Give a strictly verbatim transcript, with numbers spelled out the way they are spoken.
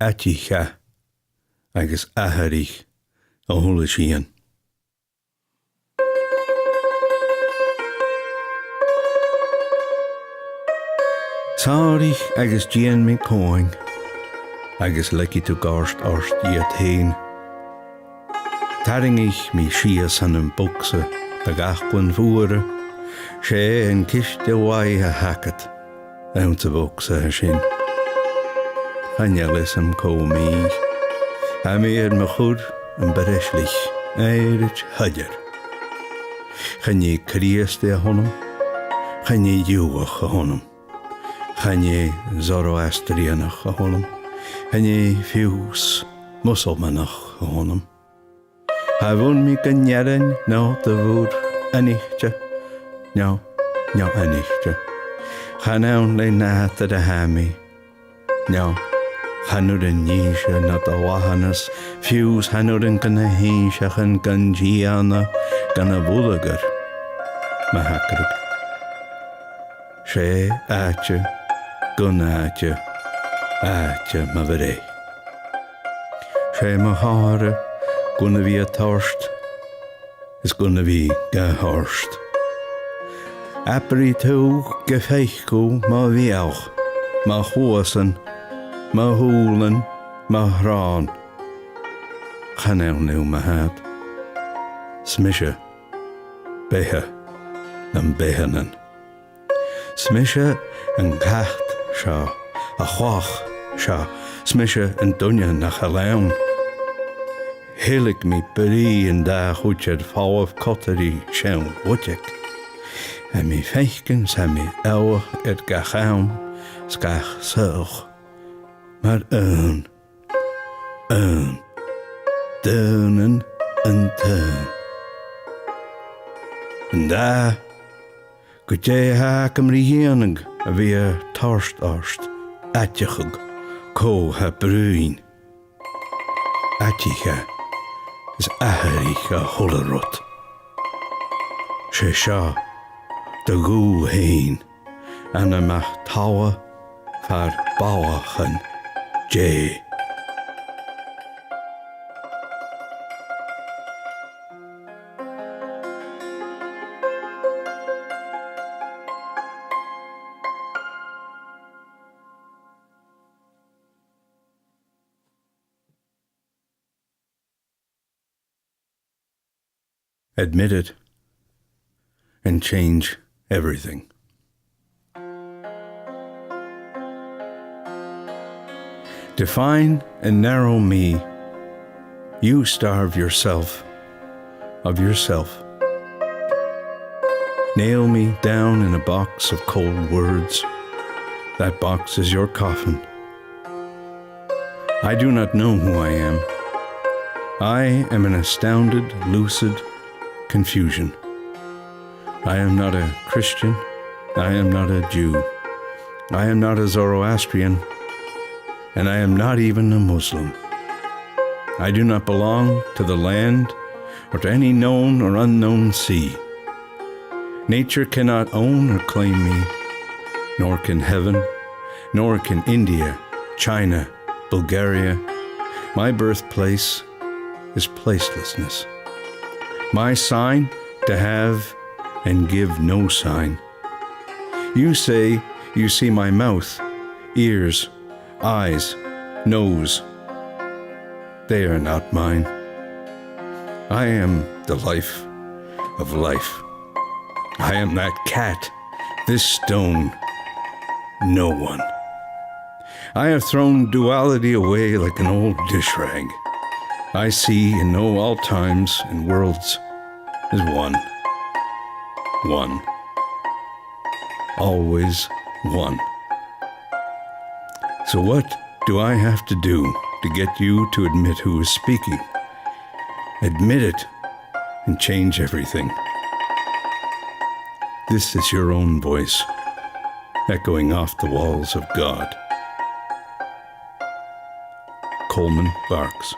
Aithnichidh agus atharraich a h-uile sìon. Sàraich agus dèan mi còmhnaidh, agus leigidh tu gort ort iad fhèin. Tarraingidh mi sìos ann am bogsa do dh'fhaclan fuara, 's e an ciste mhaith a th' agad anns a' bhogsa sin. Chan eil fhios agam cò mi. Tha mi air mo chur am breislich, èirigh soilleir. Chan e Crìosdaidh a th' annam, chan e Iùdhach a th' annam, chan e Zoroastrianach a th' annam, chan e fiù 's Musulmanach a th' annam. Cha bhuain mi gun earrainn no do bhùrn aithnichte, no, no aithnichte. Chan ann le nàdar a tha mi, no, chan urrainn dhìse na do mhaitheanas, fiù 's chan urrainn dha na h-innseachan gun dèanamh gun a' bhulagar, ma thagradh. 'S e àite gun àite, àite mo bhreith. 'S e mo chomharra gun a bhith a' toirt, is gun a bhith ga thoirt. Abraidh tu gum faic thu mo bheathach, mo chluasan, mo shùilean, mo shròn. Chan ann thu, ma-thà. 'S mise beatha nam beathannan. 'S mise an cat seo, a' chlach seo, 's mise an duine nach eil ann. Thilg mi brìgh an dà chuid air falbh cotairí seann Bhuidseag. Tha mi a' faicinn 's tha mi eòlach air gach àm 's gach soitheach. Mar aon, aon, daonnan an t-aon. An dà, gu dè tha agam ri dhèanamh a bhith a' toirt ort aideachadh cò tha brùin? Aidichidh is atharraich a h-uile rud. 'S e seo do ghuth fhèin, ann am beatha talla far ballachan Dè. Admit it and change everything. Define and narrow me. You starve yourself of yourself. Nail me down in a box of cold words. That box is your coffin. I do not know who I am. I am an astounded, lucid confusion. I am not a Christian. I am not a Jew. I am not a Zoroastrian. And I am not even a Muslim. I do not belong to the land or to any known or unknown sea. Nature cannot own or claim me, nor can heaven, nor can India, China, Bulgaria. My birthplace is placelessness. My sign, to have and give no sign. You say you see my mouth, ears, eyes, nose. They are not mine. I am the life of life. I am that cat, this stone, no one. I have thrown duality away like an old dish rag. I see and know all times and worlds as one. One. Always one. So what do I have to do to get you to admit who is speaking? Admit it and change everything. This is your own voice, echoing off the walls of God. Coleman Barks.